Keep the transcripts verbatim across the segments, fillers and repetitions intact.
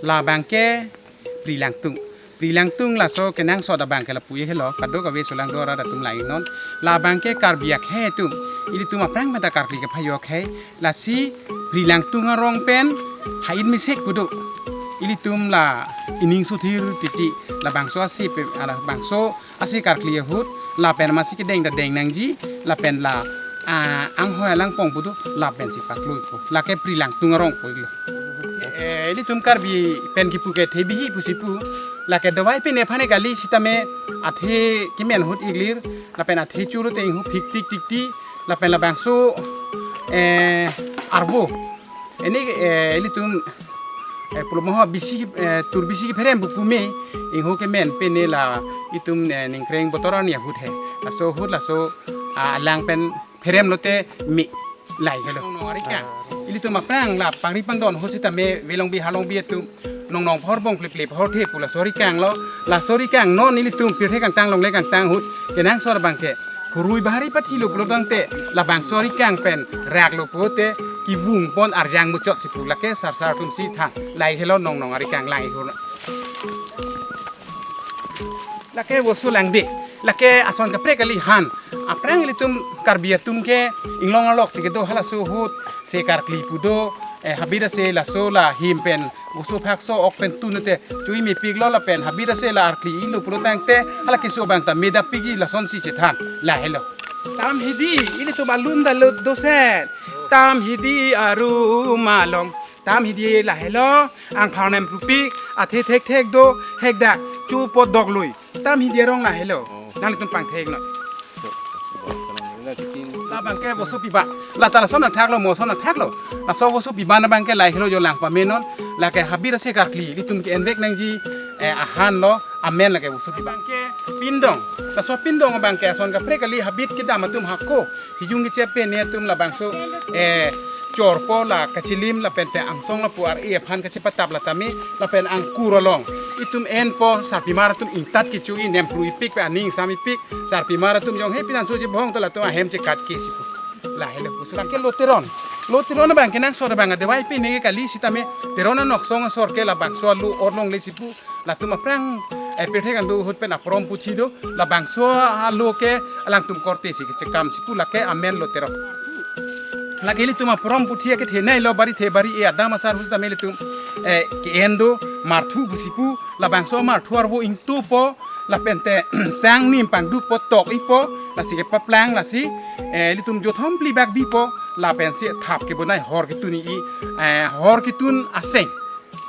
Labang ke Prilangtung. Prilangtung laso kenangsot abang ke lapu helo, kadokave solangdo arat atum lang-iknon. Labang ke Karbi akhei atum, ilitum aphrang meta karkli kephayo akhei, lasi Prilangtung arong pen ha-it mesek pu do. Ilitum la ining sothir titi, labangso ase pe, labangso ase karkli ahut, lapen masi kedeng ta deng nangji, lapen la, ah, anghoi alangpong pu do, lapensi pakloipo. Lake Prilangtung arong pu iklo. Eh, ilitum Karbi pen kipu ke athe bihi pusi pu, lake davai pine aphan kali sitame athe kemen ahut iklir, lapen athe churu te inghu phik tik tik ti, lapen labangso, eh, arvo. Ini, eh, ilitum, eh, pulo moho bisi, eh, tur bisi kepherem pu pume, inghu kemen pine la itum, eh, Ningkreng Botor arni ahut he. Laso ahut laso, ah, alang pen pherem lote me lahelo. Nong nong arikang. Ilitum aphrang la pangri pangdon ahut sitame velongbi halongbi atum nong nong phor bong ple ple phor the pu laso arikang lo. Laso arikang non ilitum pirthe kangtang longle kangtang ahut kenangsot abang ke hurui bahari pathilo pulo tangte labangso arikang pen raklo pulote kevung pon arjang muchotsi pu, lake sar sar atumsi than. Lahelo nong nong arikang lang-ik hur. Lake Voso Langde. Lake ason kaprek kali han. Aphrang ilitum Karbi atum ke inglong arloksi kedo, halaso ahut ase karkli pu do, eh, habit ase laso la hem pen Voso phakso ok pen tun te chui mepiklo, lapen habit ase la arkli-iklo pulo tangte hala keso abang ta medap pikji, lasonsi chethan. Lahelo. Tam hidi, ilitum alun dalut dosen. Tam hidi arum along. Tam hidi lahelo, angphar nem rupi, athe thek thek do, hekdak, chu po doklui. Tam hidi arong lahelo. Oh. Nanglitum pangthek non. Labang ke Voso Piba. La ta lason athaklo, mo son athaklo. Laso Voso Piba abang ke lahelo jo lang pamenon. Lake habit ase karkli, ilitum ke-envek nangji, eh, ahan lo, amen lake Voso Piba. Abang ke Pindong. Laso Pindong abang ke ason kaprek kali habit kedam atum hako. Hijung kechep pine atum labangso, eh, chorpo la kachilim lapen te angsong lapu ar-e aphan kachepatap la tame lapen angkur along itum enpo, sarpimar atum ingtat kecho-i, nem pru-ipik pe, aning sam ipik, sarpimar atum jong he pinanso chebhong to latum ahem chekat ke sipu. Lahelo pusu. Lake lo Teron. Lo Teron abang kenangsot abang adevai pine ke kali sitame Teron anoksong asor ke labangso alo orlongle sipu. Latum aphrang, eh, pirthe kangduk ahut pen aprom puthi do, labangso alo ke alangtum korte si kechekam sipu, lake amen lo Teron. Lake ilitum aprom puthi akethenei lo, bari the bari e adam asar ahut sitame ilitum, eh, ke-en do Marthu pusi pu, labangso Marthu arvo ingtupo, lapen te sang nim pangdukpo, tok-ikpo, lasi kepaplang, lasi, eh, ilitum jothom plibak bipo, lapensi thap kebonai hor ketun-i, eh, hor ketun aseng.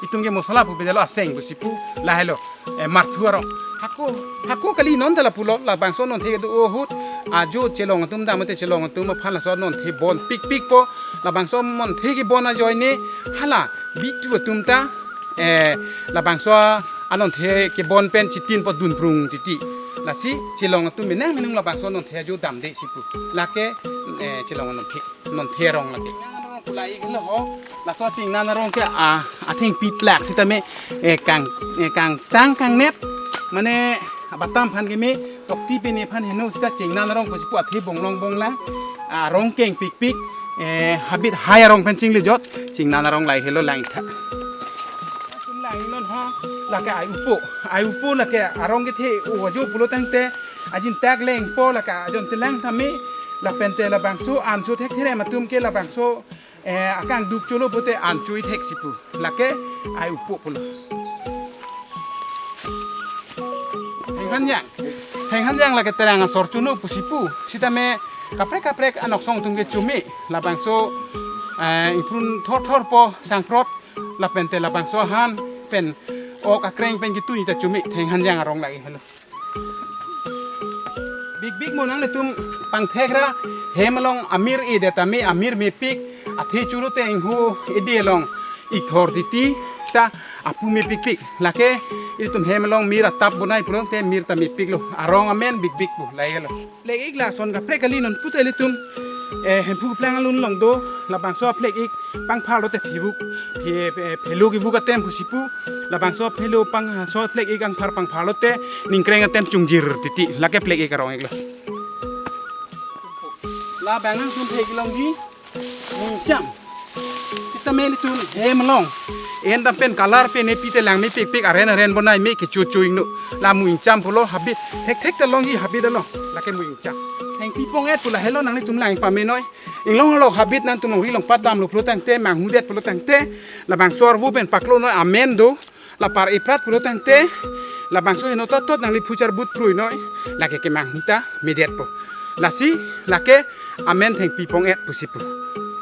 Itum ke mosola pu bedalo aseng pusi pu lahelo, eh, Marthu arong. Hako, hako kali non ta lapulo, labangso anonthe kedo ahut ajo chelong atum dam te chelong atum aphan laso anonthe bon pikpikpo, labangso anonthe kebon ajoine hala bitu atum ta, eh, labangso anonthe kebon pen chitinpo dunprung titi. Lasi chelong atum menang menung labangso anonthe ajo damde sipu. Lake, eh, chelong anonthe. Anonthe arong lake. Chingnan arong pu lahelo ho. Laso chingnan arong ke, ah, athengpi plak sitame, eh, kang, eh, kangtang kangnep. Mane abatam aphan keme, tokti pine aphan heno sita chingnan arong pusi pu athe bonglong bonglang. Ah, arong keng pikpik, eh, habit hai arong pen chinglejot, chingnan arong lahelo lang-iktha. Lang-iknon ho, lake ai upo. Ai upo lake arong kethe o ajo pulo tangte ajin tak lengpo, lake ajon telang tame, lapen te labangso anso thektherem atum ke labangso, eh, akangduk cholo pote ancho-i thek sipu. Lake ai upo pulo. Thenghanjang. Thenghanjang lake terang asor chono pusi pu. Sitame kaprek kaprek anoksong atum ke chome. Labangso, eh, ingprun thorthorpo sangprot. Lapen te labangso ahan pen ok akreng pen ketun-i ta chome. Thenghanjang arong lahelo. Big big mo nanglitum pangthek ra hem along amir edet tame amir mepik, athe churu te inghu ede along ikthor titi ta apu mepikpik. Lake ilitum hem along mir atap bonai pulote mir ta mepiklo. Arong amen big big pu lahelo. Plek-ik lason kaprek kali non pute ilitum, eh, Hemphu keplang alun along do, labangso plek-ik pangphar lote phivuk, phi, eh, phelo kivuk atem pusi pu, labangso phelo pang, so plek-ik angphar pangphar lote ningkreng atem chungjir titi, lake plek-ik arong-iklo. Labang nangtum phek-ik longji, ningcham. Sitame ilitum hem along, En dam pen color pen epi te lang mepikpik, aren aren bonai me kecho cho ingno. La mu ingcham pulo habit. Thekthek ta longji habit along. Lake mu ingcham. Thengpi pong-et pu lahelo, nanglitum lang pamen noi. Inglong along habit nangtum longri longpat damlo pulo tangte, manghudet pulo tangte, labangso arvo pen paklo noi amen do. La par iprat pulo tangte, labangso heno totot nangli phuchar but prui noi, lake kemanghu ta medet po. Lasi, lake amen thengpi pong-et pusi pu.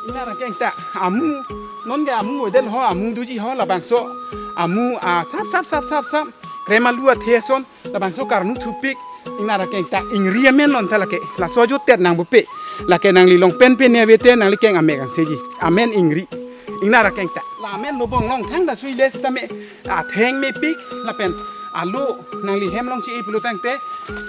Ingnar akeng ta, amu, non ke amu odet ho, amu doji ho, labangso, amu, a, sap, sap, sap, sap, sap, krem alu athe ason, labangso karnu thupik, ingnar akeng ta, ingri amen lon ta lake, laso ajo tet nang bupe, lake nangli long pen pen ne avete, nangli keng amek angseji, amen ingri. Ingnar akeng ta. La amen lobong long thang ta sui le sitame, atheng mepik, lapen alo nangli hem along chi-e pulo tangte,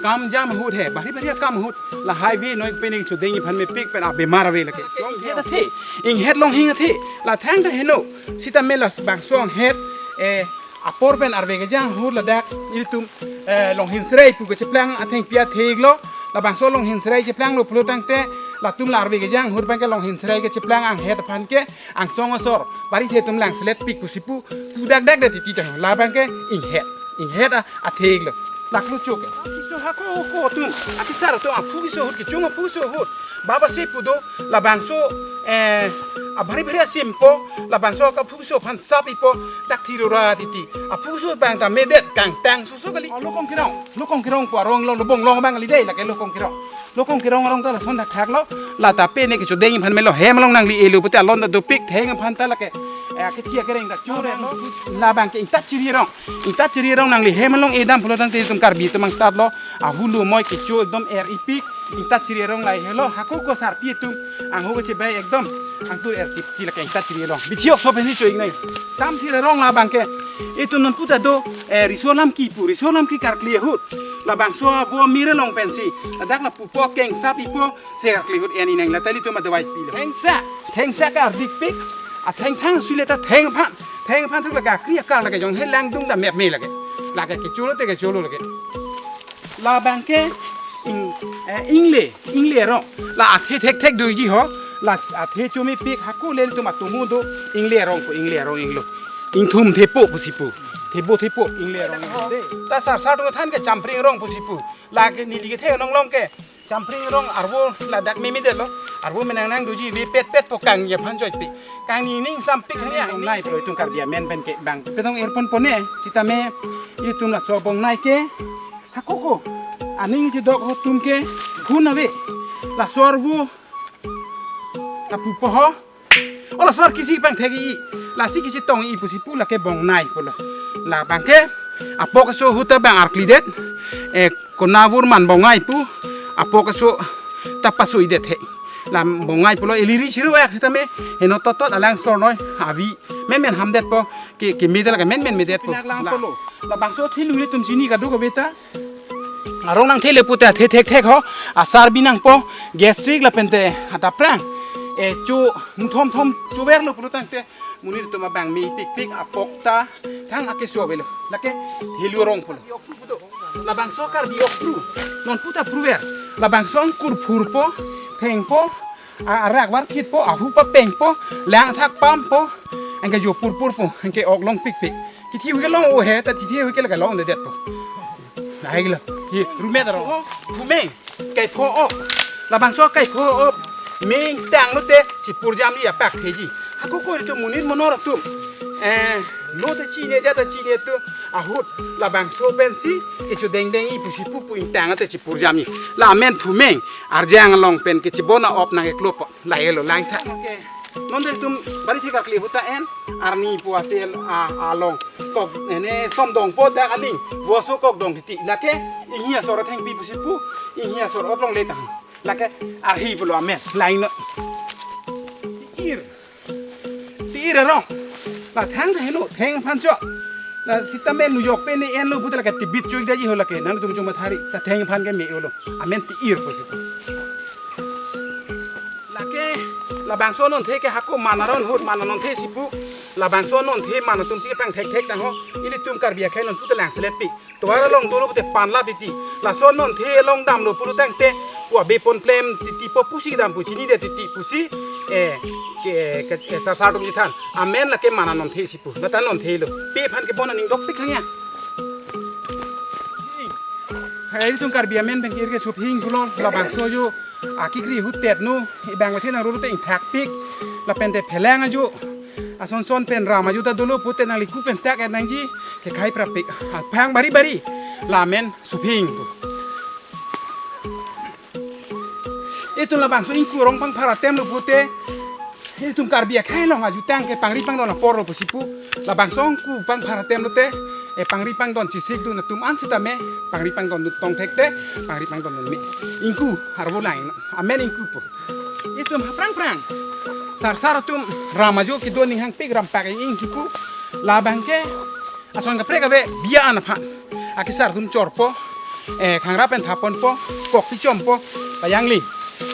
kam jam ahut he, bari bari akam ahut, la highway noi pen ing chodeng iphan mepik pen abemar ave lake. Inghet athe, inghet longhing athe, la thang ta heno, sitame labangso anghet, eh, apor pen arve kejang ahut ladak, ilitum, eh, Longhinsrai pu kecheplang athengpi athek lo, labangso Longhinsrai cheplanglo pulo tangte, latum la arve kejang ahut abangke Longhinsrai kecheplang anghet aphan ke, angsong asor, bari the atum lang selet pik pusi pu, pu dak dak det titi tang, labangke inghet, inghet a, athek lo. Laklo chok. Kiso hako ko atum, akesar atum, aphu kiso ahut, kechung aphu kiso ahut. Baba se pu do, labangso, eh, abari bari asim po, labangso kaphu kiso aphan sap ipo, dak thiro ra titi. Aphu kiso abang ta medet kangtang susu kali. Oh, Lokong Kerong, Lokong Kerong pu arong lo, lobong long abang kali dei, lake Lokong Kerong. Lokong Kerong arong ta lason thakthak lo, la ta pe ne kechodeng iphan melo, hem along nangli elo pute alon ta dopik theng aphan ta lake. Eh, kechi akereng ta chore lo, labangke ingtat chiri arong, ingtat chiri arong nangli hem along edam pulo tangte itum Karbi atum angtat lo, ahulu moi kecho ekdom er ipik, ingtat chiri arong lahelo, hako ko sarpi atum, angho kechebai ekdom, angtur er chipchi lake ingtat chiri arong. Bithiok so pensi cho ingnai. Tam chiri arong labangke, itum non puta do, eh, Riso Lamki pu, Riso Lamki karkli ahut. Labangso avo mir along pensi, ladak lapu po keng sap ipo, se karkli ahut en inang la ta ilitum adawai pilo. Thengsa, thengsa kardik pik, athengthang sui le ta theng aphan, theng aphan thuk lake akri akar lake jong he langdung ta mep me lake. Lake kecho lo te kecho lo lake. Labangke ing, eh, ingle, ingle arong. La athe thekthek doji ho, la athe chomepik hako le ilitum atomo do, ingle arong pu, ingle arong inglo. Ingthum thepo pusi pu. Thepo thepo, ingle arong inglo. Ta sar sar tung than ke Champring arong pusi pu. Lake neli kethe nonglong ke Champring arong arvo ladak meme det lo. Arvo menang nang doji ve pet pet po kangni aphan joipe. Kangni ning sampik hanya. Bongnai pu itum Karbi amen pen ke bang. Petong erpon pone sitame ilitum laso Bongnai ke. Hako ko. Aning chedok ho atum ke. Hun ave. Laso arvo. Lapu po ho. O laso ar kisi pangthek-i, lasi kisi tong-i pusi pu lake Bongnai pulo. Labangke apok aso ahut ta bang arklidet, eh, konavur man Bongnai pu, apok aso ta pasoidet he. La Bongnai pulo, eliri chiru ayak sitame, heno totot alang sor noi, avi, menmen hamdet po, ke, keme ta lake menmen medet po. Pinak lang La, pulo. Labangso thelu ilitum chini kadokave ta, arong nangthe le pute athe thekthek ho, asar bi nangpo, gastric lapen te adaprang. E cho muthom thom chover lo pulo tangte, monit atum abang mepikpik apok ta, thang akeso avelo. Lake thelu arong pulo. Labangso Karbi okpru, non puta pruver. Labangso angkur phurpo, thengpo, a, arak varphitpo, ahu papengpo, lang thak pampo, anke jo purpurpo, anke ok longpikpik. Kithi hui ke long o he, ta kithi hui ke lake longledetpo. Lahai lo. Hi, rumet aro. Bumeng, kaipho ok. Labangso kaipho ok. Meng tang lote, chipurjamji apak theji. Hako ko ilitum monit monor atum. Eh, lo te chine, ja ta chine atum. Ahut, labangso pensi, kechodengdeng-i pusi pu pu ingtang te chipurjamji. La amen Phumeng, arjang along pen kechibon a-op nangkeklopo. Lahelo langtha. Oke. Non ilitum bari thek akli ahut ta en arni pu asel a, along. Kok ene som dongpo dak aling. Voso kok dong titi. Lake inghia sor athengpi pusi pu. Inghia sor op longle tang. Lake arhi pulo amen. Lain lo. Tiir. Tiir arong. La thang ta heno, theng aphan cho. La sitame New York pen ne enlo puta lake tibit cho-ik daji ho lake. Nangtum choma thari. Ta theng aphan ke me-olo. Amen Tiir pusi pu. Lake, labangso anonthe ke hako man aron ahut man anonthe si pu. Labangso anonthe man atum si kepangthekthek tang ho. Ilitum Karbi akhei non puta lang selet pi. Tovar along dolo pute panla titi. Laso anonthe along damlo pulo tangte. Wa bepon plem titi po pusi dam pu chinidet titi pusi. eh, ke, ke, eh, sar sar atum chethan. Amen lake mana nonthe si pu. Nata nonthe lo. Pi aphan kebon aning dokpik hangya. Hai, itum Karbi amen pen ke-ir ke Suphing pulo, labangso ajo akikri ahut tet nu, ibang bethe nang ruru te ingthakpik, lapen te phelang ajo, ason son pen ram ajo ta dolo pute nangli ku pen tak et nangji, kekhai prapik, aphrang bari bari, la amen Suphing pu. Itum labangso ingku arong pangphar atem lo pute, itum Karbi akhei along ajutang ke pangri pangdon apor lo pusi pu, labangso ingku pangphar atem lote, eh, pangri pangdon chesik dun atum an sitame, pangri pangdon dun tong thekte, pangri pangdon dun me. Ingku arvo lang, amen ingku pu. Itum aphrang phrang sar sar atum ram ajo kedo ning hangpik ram pak ing ing si pu, labang ke ason kaprek ave biya an aphan. Akesar atum chorpo, eh, khangra pen thaponpo, kok pichompo, payangli,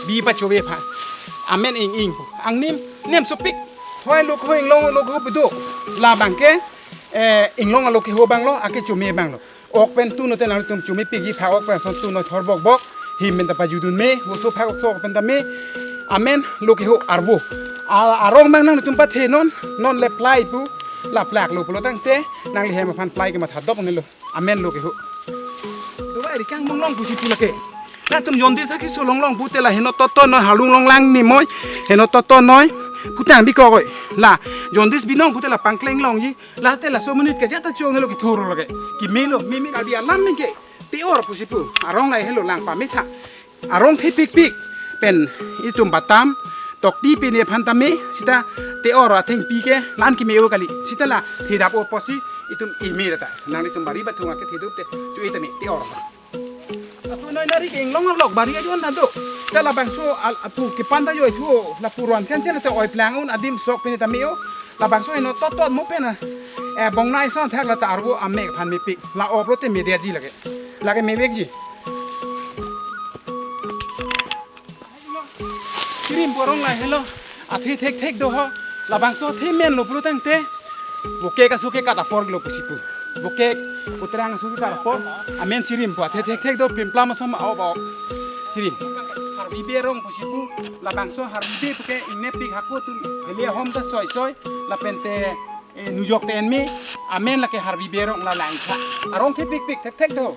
bi pachove aphan. Amen ing ing pu. Angnim, nem sopik. Hoi lo ho inglong lo ho bedo. Labang ke, eh, inglong lo ke ho abang lo, ake chome abang lo. Ok pen tu note nangtum chome pik ji pha ok pen ason tu noi thor bok bok. Him pen ta pajudun me, voso phak so pen ta me. Amen lo ke ho arvo. A-, arong abang nangtum pathe non, non le plai pu. La plak lo pulo tangte, nangli hem aphan plai ke matha dop ne lo. Amen lo ke ho. Dovai rikang mong long pusi pu lake. Latum jondis akhi so long long pute la heno toto noi halung long lang ni moi. Heno toto noi. Putang bikok oi. La jondis binong pute la pangkleng long ji. La te laso monit ke jata chong lo kithur lo ke. Keme lo, mimi Karbi alam men ke. Te-or pusi pu. Arong lahelo lang pametha. Arong thepikpik pen itum batam tokti pine aphan tame sita te-or athengpi ke lan keme-o kali. Sita la thedap-o pusi itum ime data. Nanglitum bari bathung ake thedup te chu-i tame te-or. Apu noi nari ke inglong arlok bari ajon nado. Ta labangso al-, apu kepan ta joi thu la puron sen sen ta oi plang un adim sok pine tame-o. Labangso heno tot tot mo pen, eh, bongnai son thak la ta arvo amek aphan mepik. La op lo te media ji lake. Lake mevek ji. Chirim porong lahelo. Athe thek thek do ho. Labangso athe men lo pulo tangte. Voke kasu ke kat apor lo pusi pu. Voke putrang asu ke kat apor. Amen chirim pu athe thek thek do pimplam asom a-op a-op. Chirim. Harvi berong pusi pu. Labangso harvi be puke ingnepik hako tum. Heli ahom ta soi soi. Lapen te eh, nujok te enmi, amen lake harvi berong la langtha. Arong thepikpik thek thek do.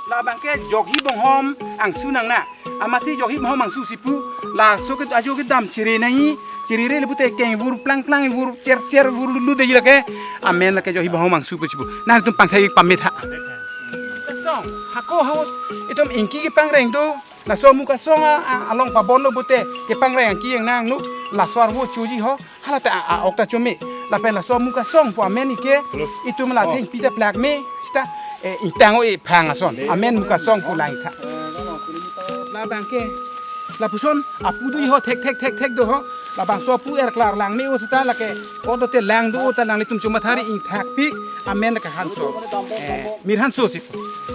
Labang ke jokhi bonghom angsu nang na. Amatsi jokhi bonghom angsu si pu. Laso ke ajo kedam chere nangji. Chere re le pute keng vur plang plang vur cher cher vur lulu de lake. Amen lake jokhi bonghom angsu pu si pu. Nangtum pangthai pametha. Kasong, hako haut, itum ingki kepangreng do. Laso amu kasong a, a, along pabon lo pute kepangreng angki ang nang nu laso arvo chuji ho halata a, a, ok ta chome lapen laso amu kasong pu amen ike itum la thengpi ta plak me sita, eh, ingtang o iphang ason amen mu kasong pu langtha. Labang ke lapuson apu do ho thek thek thek thek do ho labangso apu er klar lang me o sita lake o do te lang do o ta nanglitum chuma thari ingthakpik amen ka hanso. Eh, mir hanso si.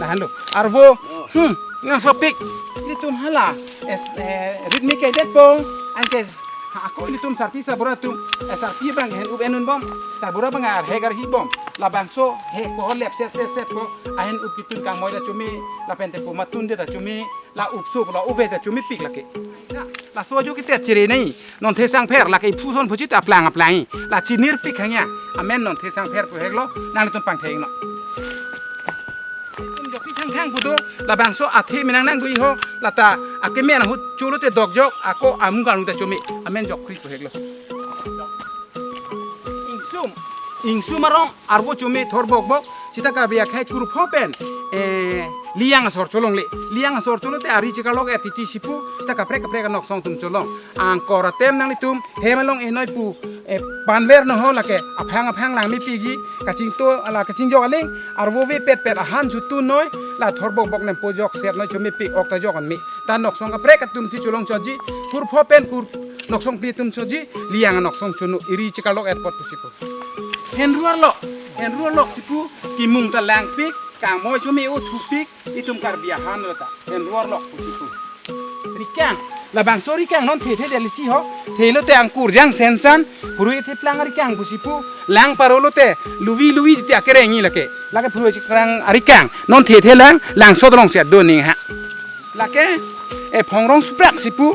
Lahan lo. Arvo. Hmm. Ngasopik. Itum hala. Es, eh, ritmi ke det po. Anke ha, ako ilitum sarpi sarbura atum. Eh, sarpi abang hen up enun bom. Sarbura abang arhe garhi bom. Labangso he ko lep set set set ko. Ahen up kitun kangmoi ta chumi. Lapen te ko matun de ta chumi. La upso la uve ta chumipik lake. Ya, laso ajo kitet chere nai. Nonthe sangpher lake iphu son phuchit aplang aplang. La chinirpik hangya. Amen nonthe sangpher pu heklo. Nangtum pangtheng no. Itum jokhi thang thang pu do. Labangso athe menang nang do iho. Lata akeme ahut cholo te dokjok. Ako amu kanu ta chumi. Amen jokhi pu heklo. Ingsum, ingsum arong, arvo chumi thor bok bok, sita Karbi akhei kurpho pen, eh, liang asor cholongle, liang asor cholo te ari chikalok et titi si pu, sita kaprek kaprek anok song atum cholong. Angkor atem nanglitum, hem along enoi pu, eh, panver no ho lake, aphang aphang lang mepik ji, kachingto, ala kachingjok aling, arvo ve pet pet ahan chutu noi, la thor bok bok nempo jok set noi chumi pik ok ta jok an mi. Ta nok song kaprek atum si cholong choji, kurpho pen kur nok song pi atum choji, liang nok song chunu iri chikalok airport pusi pu. Henruar lok, henruar lok si pu, kimung ta langpik, kangmoi chumi uthupik, itum Karbi ahan lo ta, henruar lok pusi pu. Rikang, labangso rikang non the the deli si ho, the lo te angkur jang sensan, purui the plang rikang pusi pu, lang paro lo te, luvi luvi te akereng ni lake, lake purui chikrang rikang, non the the lang, langso dolong si adon ning ha. Lake, eh, phongrong suprak si pu,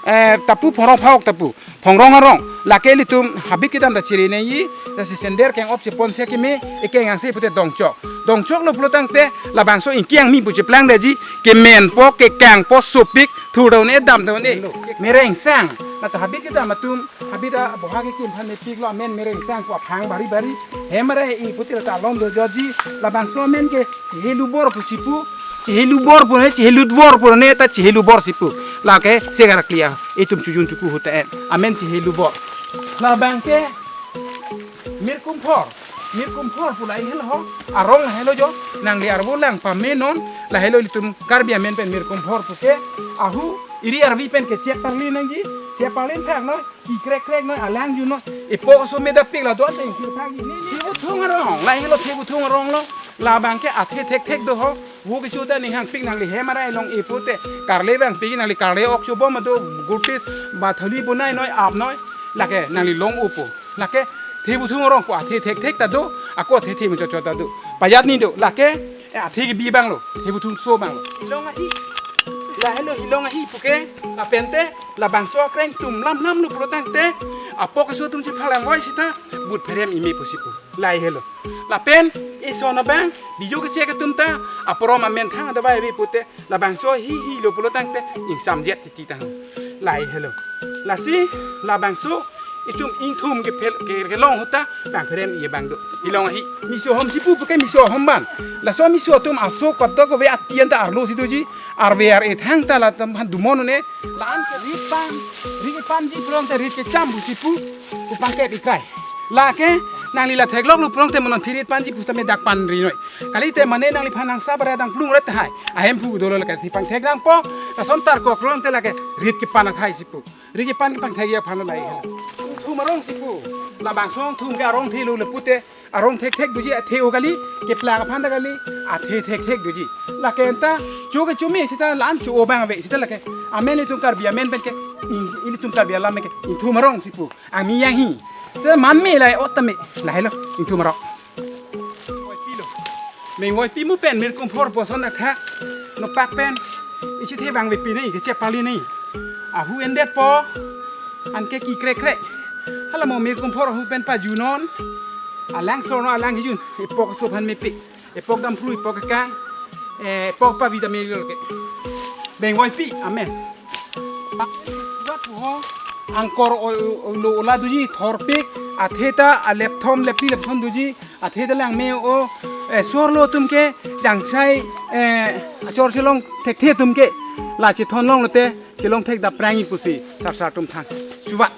eh, tapu phongrong phak-ok tapu. Phongrong arong. Lake ilitum habit kedam ta chiri nangji, lasi sender keng-op chepon si keme, ekeng angse pute dongchok. Dongchoklo pulo tangte, labangso ingki angmi pu cheplangdetji, kemenpo, kekangpo, sopik, thur ta un-e, dam ta un-e. Mereng sang. Lata habit kedam atum, habit aboha kekim aphan mepiklo, amen mereng sang pu aphang bari bari. Hem arai i pute lata alon dojotji, labangso amen ke, chihelu bor pusi pu, chihelu bor pu ne, chihelu bor pu ne, ta chihelu bor si pu. Lake segar klia, itum chojun choku ahut ta en. Amen chihelu bor. Labang ke Mirkumphor. Mirkumphor pu lahelo ho. Arong lahelo jo. Nangli arvo lang pamenon. Lahelo ilitum Karbi amen pen Mirkumphor puke. Ahu iri arvi pen ke chep parli nangji. Chep parli thak noi. Ki krek krek noi, alang jun noi. Epo so me dapik la don teng sir phak ni ni. Thebuthung arong, lahelo Thebuthung arong lo. Labang ke athe thekthek do ho. Vo kecho ta ning hangpik, nangli hem arai along e pute. Karle vangpik, nangli karle ok chobom ado, gurtit, ba thali bonai noi, ap noi. Lake nangli long-opo. Lake Thebuthung arong ko athe thekthek ta do. Ako athe the me chotchot ta do. Pajat ni do. Lake, eh, athe kebi abang lo. Thebuthung so abang lo. Hilong ahi. Lahelo hilong ahi puke. Lapen te labangso akreng tum lam lam lo pulo tangte, apok aso atum chephalang voi sita, but pherem ime pusi pu. Lahelo. Lapen ison abang, bijo kechek atum ta, aporom amen thang adavai ave pute, labangso hi hi lo pulo tangte, ingsamjet titi tang. Lahelo. Lasi, labangso, itum ingthum ke phel, ke, kelong ahut ta, bang pherem i abang do. Hilong ahi, miso hom si pu puke miso hom ban. Laso miso atum aso koto kove atian ta arlo si doji, arve ar-e thang ta latum aphan dumon un-e, la-an ke rit pan, rit panji pulo tangte rit kecham pusi pu, pu pangkep ikrai. Lake, nangli la thekloklo pulo tangte monon phi rit panji pu sitame dak panri noi. Kalite mane nangliphan nangsa bara dang plung ret hai. Ahemphu dolo lake thi pangthek dangpo, lason tarkok lo tangte lake rit kepan athai si pu. Rit kepan kepangthek aphan lo lahelo. Ingthum arong si pu. Labangso ingthum ke arong thelo le pute. Arong thekthek doji athe o kali, keplak aphan ta kali, athe thekthek doji. Lake anta, cho ke chome, sita la-an cho-o abang ave, sita lake. Amen itum Karbi amen pen ke, i-, ilitum Karbi alam ke, ingthum arong si pu, angmi yang hi. Sita man me lai ot ta me, lahelo, ingthum arong. Beng voipi mo pen, Mirkumphor pu ason akhak, nopak pen, isi the bang vepi ni, kechep parli ni. Ahu endetpo, anke ki krek krek. Hala mo Mirkumphor ahu pen pajunon. Alang sorno alang hijun. Epok aso aphan mepik. Epok damphlu, epok kekang. Eh, epok pavi ta melo ke. Beng voipi, amen. Angkor o, o, lo ola doji thorpik. Athe ta alepthom lepli lepthom doji. Athe ta lang me o. Eh, sorlo atum ke. Jangsai, eh, achor chelong thekthe atum ke. La chethon longlote. Chelong thek daprang i pusi. Sar sar atum thang. Suva.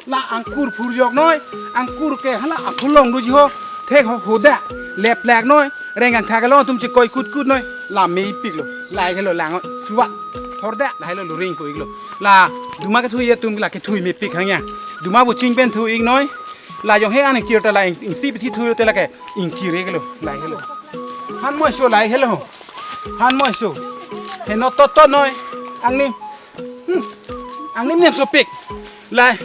La angkur phurjok noi, angkur ke hala aphulong doji ho, thek ho hoda, leplek noi, reng angthak along atum chekoi kut kut noi, la mepiklo, lahelo lang, suva, thorda, lahelo luring ko iklo. La duma kethui atum la kethui mepik hangya. Duma buching pen thui ik noi, la jong he aning chir ta la ing, ingsi pithi thui te lake, ingchir iklo, lahelo. Han moi so lahelo. Han moi so. He no tot tot noi, angni. Hmm. Angnim nem sopik. Lai.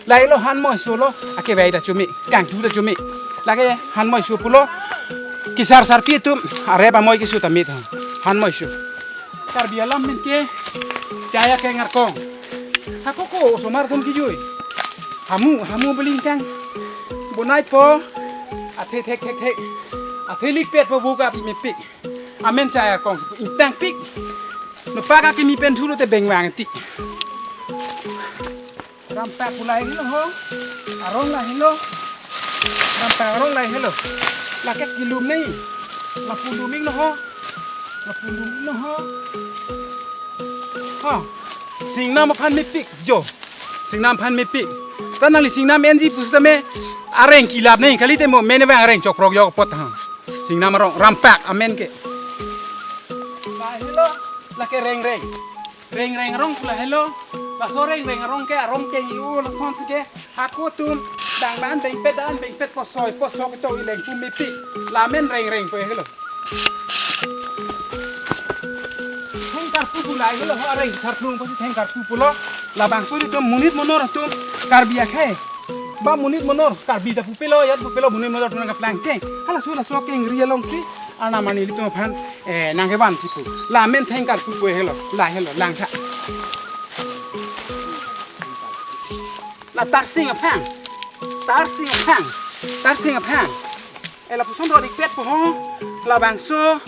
Lahelo han moi so lo. Ake vai ta chumi. Kangthu ta chumi. Lake han moi so pulo. Kisar sarpi atum. Are ba moi kisu ta mit ha. Han moi so. Karbi alam min ke. Chaya ke ngarkong. Hako ko osomar atum kijui. Hamu, hamu beling kang. Bonai po. Athe thek thek thek. Athe likpet po buka pi mepik. Amen chaya kong ingtangpik. Nopak akimi pen thulo te bengvang ti. Rampak pu lahelo ho. Arong lahelo. Rampak arong lahelo. Lake kilum nei. Lapu lum iklo ho. Lapu lum iklo ho. Ha. Singnam aphan mepik jo. Singnam aphan mepik. Ta nangli singnam enji pusitame areng kelap nei, kalite mo mene vang areng chokprok jok apot ha. Singnam arong rampak amen ke. Lahelo, lake reng reng. Reng reng arong pu lahelo. Laso reng reng arong ke, arong ke yu lason ke. Hako atum, dang ban bengpet dan bengpet posoi posok to ileng pu mepik. Lamen reng reng pu helo. Thengkarpu pu lahelo, ho areng tharplung pusi thengkarpu pulo. Labangso atum monit monor atum Karbi akhei. Ba monit monor Karbi ta pupelo, yat pupelo monit monor atum nangkaplang cheng. Halaso laso kengri alongsi, arnam arni ilitum aphan, eh, nangkevan si pu. Lamen thengkarpu pu helo, lahelo, langtha. La tarsing aphang. Tarsing aphang. Tarsing aphang. Eh, lapuson rot-ikpet po ho. Labangso.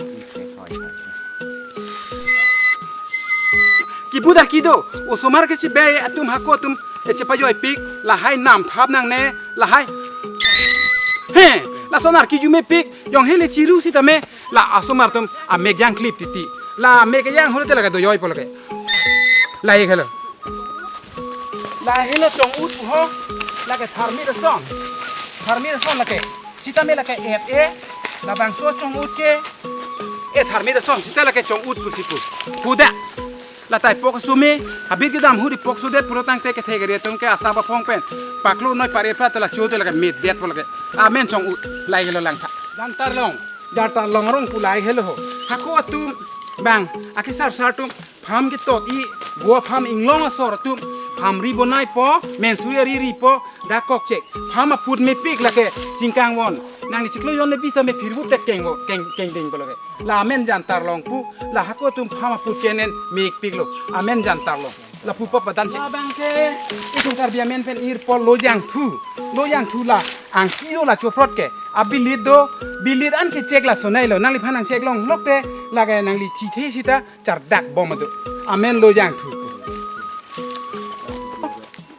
Kibudar kido. Osomar ke chibai atum hako atum, eh, chepajoipik. Lahai namthap nangne. Lahai. He. Lason ar kijumepik. Jong hele chiru sitame. La asomar atum amek jangklip titi. La amek jang holo te lake dojoipo lake. Lahelo. Lahelo chong-ut ho. Lake tharmit ason. Tharmit ason lake. Sitame lake et e. Labangso chong-ut ke. E tharmit ason. Sita lake chong-ut pusi pu. Huda. La tai pok sume. Habit kedam huri pok sudet pulotangte kethe kere atum ke asap aphong pen. Paklo noi pare pra te la cho te lake mit det po lake. Amen chong-ut. Lahelo langtha. Jantar long. Jantar long arong pu lahelo ho. Hako atum bang, akesar sar atum, pham ketot-i, vo pham inglong asor atum, pham ri bonaipo, mensuri ari ripo, dak kokchek, pham aput mepik lake, chingkangvon, nangli chiklo jon le bisa me phirvu tek kengvo, keng, kengdengpo lake. La amen jantar long pu, la hako atum pham aput kenen mekpiklo, amen jantar long. Lapu papadan si. Labang ke, itum Karbi amen pen irpo lojangthu. Lojangthu la, angki do la choprot ke. Abilit do, bilit an kechek laso nailo. Nangliphan nangchek longlok te, lake nangli chithe sita, chardak bom do. Amen lojangthu.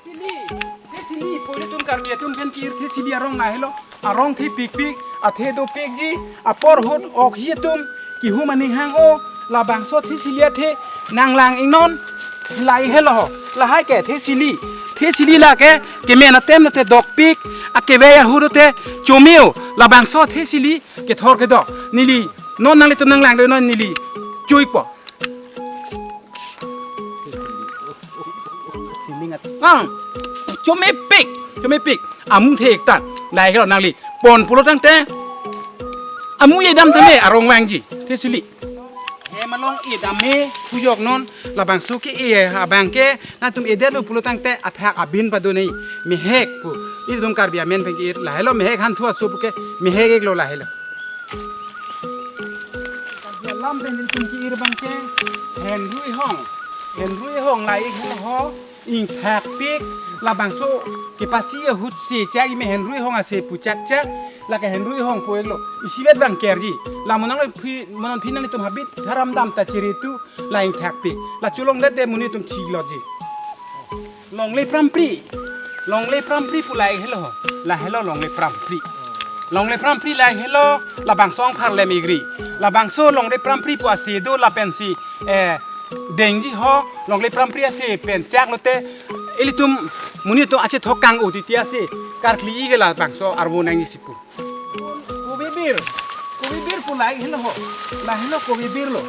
Thesili, thesili, poli tum Karbi atum pen kir thesili arong lahelo. Arong thepikpik, athe dopikji, apor ahut ok hi atum, kihum aning hang-o, labangso thesili athe, nanglang ingnon, lahelo ho, lahai ke thesili, thesili lake, kemen atem lote dokpik, akevei ahut lote, chomeo, labangso thesili, kethor kedok, neli, non nanglitum nanglang do non neli, chuikpo. Siling at. Ah, chomepik, chomepik. Amu thektan. Lahelo nangli. Pon pulotangte. Amu edam tame arong vangji. Thesili. Hem along edam he pujok non. Labangso ke e abang ke. Nangtum edet lo pulotangte athak abin pado nei. Mehek pu. Itum Karbi amen pen ke lahelo mehek hanthu aso pu ke. Mehek-iklo lahelo. Alam pen itum ke-ir abang ke Henry Hong. Henry Hong lahelo ho ingthakpik labangso kepasi ahut se chak ime Henry Hong ase pu chakchak lake Henry Hong pu-iklo. Isivet abang kerji. La monang lo phi, monon phi nanglitum habit tharam dam ta chiri tu la ingthakpik. La cholongdet te monit atum thilotji. Longle Prampri. Longle Prampri pu lahelo ho. Lahelo Longle Prampri. Longle Prampri lahelo labangso angpharlem igri. Labangso Longle Prampri pu ase do lapensi, eh, dengji ho. Longle Prampri ase pen chak lote ilitum monit atum achethok kang-o titi ase. Karkli-ik ke labangso arvo nangji si pu. Kobibir. Kobibir pu lahelo ho. Lahelo kobibir lo.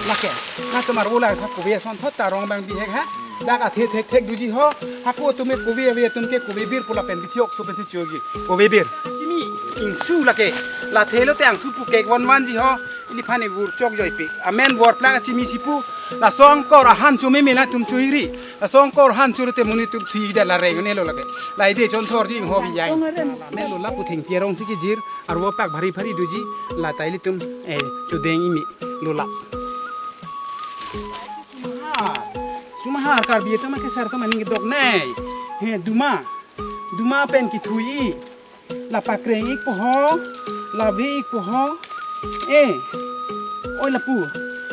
Lake. Nangtum arvo lake kobi asonthot ta arong abang bihek ha. Dak athe thekthek doji ho. Hako atum ke kobi ave atum ke kobibir pu lapen bithiok so pensi choji. Kobibir. Chimi. Ingsu lake. La thelo te angsu pu kekvon vanji ho. Iliphan ivur chokjoipik. Amen vorplak chimi si pu. Laso angkor ahan chomeme nangtum choiri. Laso angkor ahan choro te monit atum thida la rengnelo lake. La ide chonthorji ingho bijai. Amen lo lapu thengpi arong si kejir. Arvo pak bhari bhari doji. La ta ilitum, eh, chodeng imi. Lo la. Sumahar. Sumahar Karbi atum akesar atum aning kedok nei. He, duma. Duma pen kethui-i. La pakreng-ikpo ho, la ve-ikpo ho. Eh, oi lapu,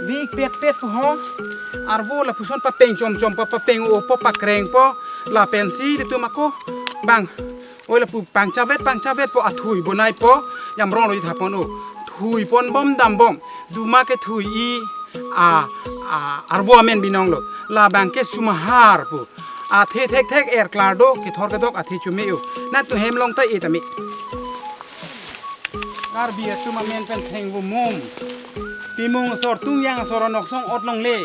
ve-ik petpet po ho. Arvo lapuson papeng chomchom pa papeng-opo pakrengpo. Lapensi itum ako bang. Oi lapu pangchavet pangchavetpo athui bonaipo. Yamrong lo ithapon o. Thui ponbom dambom. Duma kethui-i a, a, arvo amen binonglo. Labang ke sumahar pu. Athe thekthek er klar do, kethor kedok athe chome-o. Nangtum hem along ta e tame. Karbi atum amen pen thengvo mum. Timung asor tungyang asor anok song-ot longle.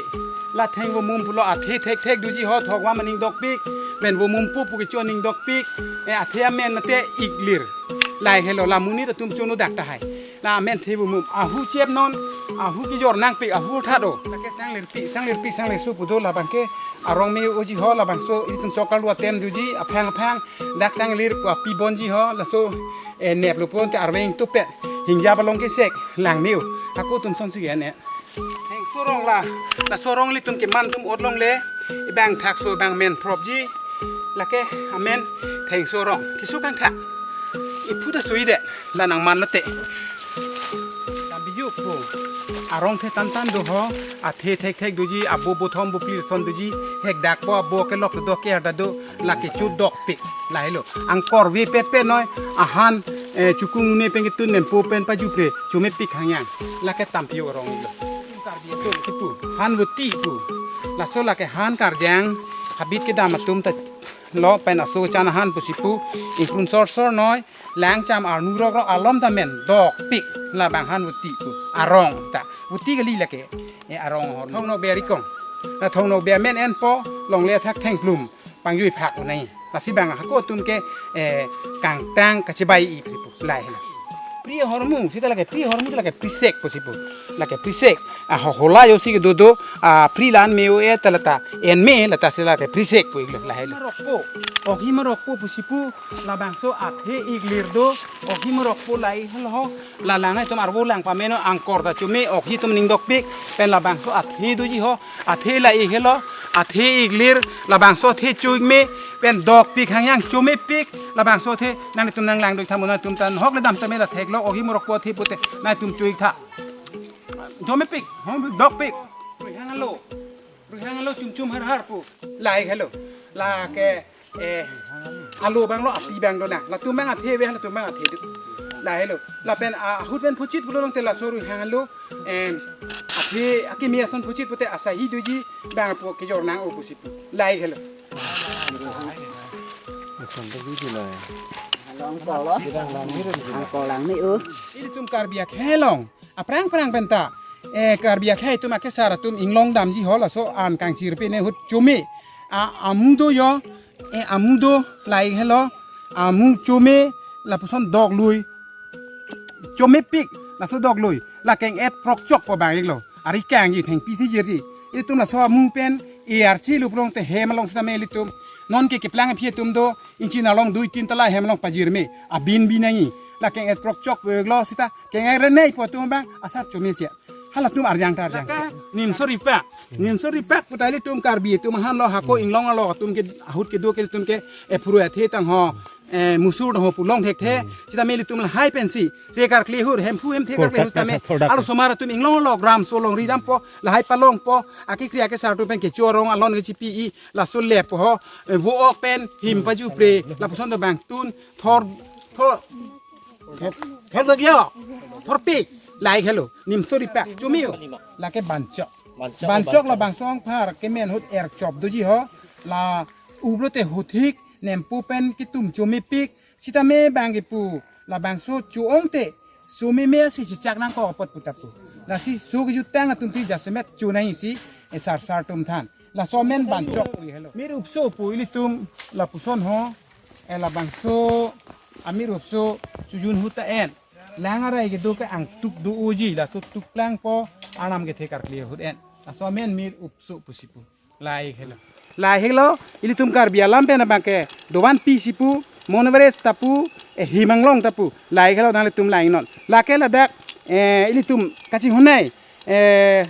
La thengvo mum pulo athe thekthek doji ho thokvam aning dokpik. Pen vo mum pu pu kecho aning dokpik. E athe amen mate iklir. Lahelo la monit atum chono dak tahai. La amen thengvo mum. Ahu chep non. Ahu kejor nangpik ahu that o. Lake sanglirpi, sanglirpi, sanglisu pu do labang ke. Arong me-oji ho labangso itum chokal dua tem doji aphang aphang. Dak sanglir pu api bonji ho laso, eh, neplo ponte arveng tupet. Hingjap along kesek lang me-o. Hako atum sonsi gen e. Heng sorong la. Laso arong ilitum keman atum-ot longle. Ibang thakso bang men phropji. Lake amen Thengso arong. Keso kangtha. Iphu ta sui de. La nangman lote. Tambi juk pu. Arong the tantan do ho. Athe thekthek doji. Abo bothom bo plir son doji. Hek dak po abo kelok do ke arda do. Lake chu dokpik. Lahelo. Angkor ve pet pet noi. Ahan, eh, chukung ne pen ketun nempo pen pajupre. Chomepik hangyang. Lake tampi arong lo. Karbi atum kipu. Han voti pu. Laso lake han karjang. Habit kedam atum ta lo pen aso chan ahan pusi pu, ingpun sor sor noi, lang cham arnu rok rok alom ta men dokpik labang han voti pu arong ta. Voti kali lake, eh, arong hor. Thong Nokbe arikong. La Thong Nokbe amen enpo, longle athak thengplum, pangjui phak unai. Lasi bang hako atum ke, eh, kangtang kachebai i pri pu, lahelo. Pri ahormu, sita lake pri ahormu, lake prisek pusi pu. Lake prisek. Ah, ho-, hola josi kedo do, ah, pri lan me o e ta lata, en me lata si lake prisek pu iklo, lahelo. Rokpo, okhi marokpo pusi pu, labangso athe iklir do, okhi marokpo lahelo ho, la lang nangtum arvo lang pameno angkor ta chome, okhi atum ning dokpik, pen labangso athe doji ho, athe la ikhelo, athe iklir, labangso athe cho ik me, pen dokpik hangyang chomepik, labangso athe, nangtum nanglang do ik thamu nangtum tan, hok le dam tame la theklok, okhi marokpo athe pute, nangtum cho ik tha. Chomepik, hong dokpik. Ruihang alo. Ruihang alo chum chum har har pu. Lahelo. Lake, eh, alo bang lo, api bang lo na. Latum bang athe ve, latum bang athe do. Lahelo. Lapen, ah, ahut pen phuchit pulo long te laso ruihang alo. Em, athe, akimi ason phuchit pute asahi doji bang pu kejor nang o pusi pu. Lahelo. Along ko lo. Angkor lang ni o. Ilitum Karbi akhei along. Aphrang phrang penta. Eh, Karbi akhei atum akesar atum inglong damji ho laso an kangchir pe ne ahut chome. A, amu do jo. Eh, amu do lahelo. Amu chome lapuson doklui. Chomepik laso doklui. La keng-et prokchok po bang iklo. Ari kangji thengpi si jirji. Ilitum laso amu pen e archi lu prong te hem along sitame ilitum. Non ke keplang aphi atum do. Ingchin along dui tin tala hem along pajir me. Abin bin nangji. La keng-et prokchok po iklo sita. Keng-et renei po atum bang asap chome sia. Halatum arjang ta arjang. Lake nimso ripak. Nimso ripak puta ilitum Karbi atum ahan lo hako inglong alo atum ke ahut kedo ke ilitum ke ephru athe tang ho. Eh, musur ho pu long thekthe. Sitame ilitum lahai pensi. Se karkli hur, hemphu hemthe karkli hur tame. Alo somar atum inglong lo gram so longri dampo. Lahai palongpo. Akekri akesar atum pen kecho arong alon kechipi i. Laso lep ho. Eh, vo ok pen him pajupre. Lapuson do bang tun. Thor, thor. Thor bagyo. Thorpik. Lahelo. Nimso ripak. Chome o. Lake banchok. Banchok, banchok banchok. Labangso angphar kemen ahut erchop doji ho. La ubro te huthik nempo pen kitum chomepik. Sitame bang kipu. Labangso cho-ong te. Chomeme si chichak nangkok apot puta pu. Lasi so kejutang atum ti jasemet cho nangji si. Esar sar atum than. Laso amen banchok pu helo. Mir upso pu ilitum lapuson ho. Eh, labangso amir upso sujun huta en. Lang arai kedo ke angtuk do uji la tu tuk lang po anam kethe karkli ahut en. Laso amen mir upso pusi pu. Lahelo. Lahelo ilitum Karbi alam pen abang ke dovan pi si pu, Mount Everest ta pu, eh, him anglong ta pu. Lahelo nanglitum langnon. Lake ladak, eh, ilitum kachinghon nai. Eh,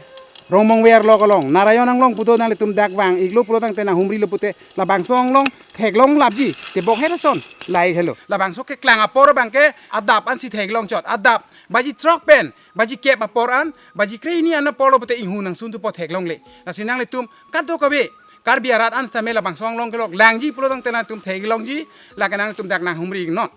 Rongmongver lo kolong, Narayon anglong pu do nanglitum dak vang iklo pulo tangte nanghumri lo pute labangso anglong theklong lapji, tebok hera son, lahelo. Labangso keklang apor abang ke adap ansi theklong chot, adap, baji throk pen, baji kep apor an, baji kre hini an apor lo pute inghu nangsun thupo theklongle. Lasi nanglitum kadokave, Karbi arat an sitame labangso anglong kelok langji pulo tangte nangtum theklongji, lake nangtum dak nanghumri non.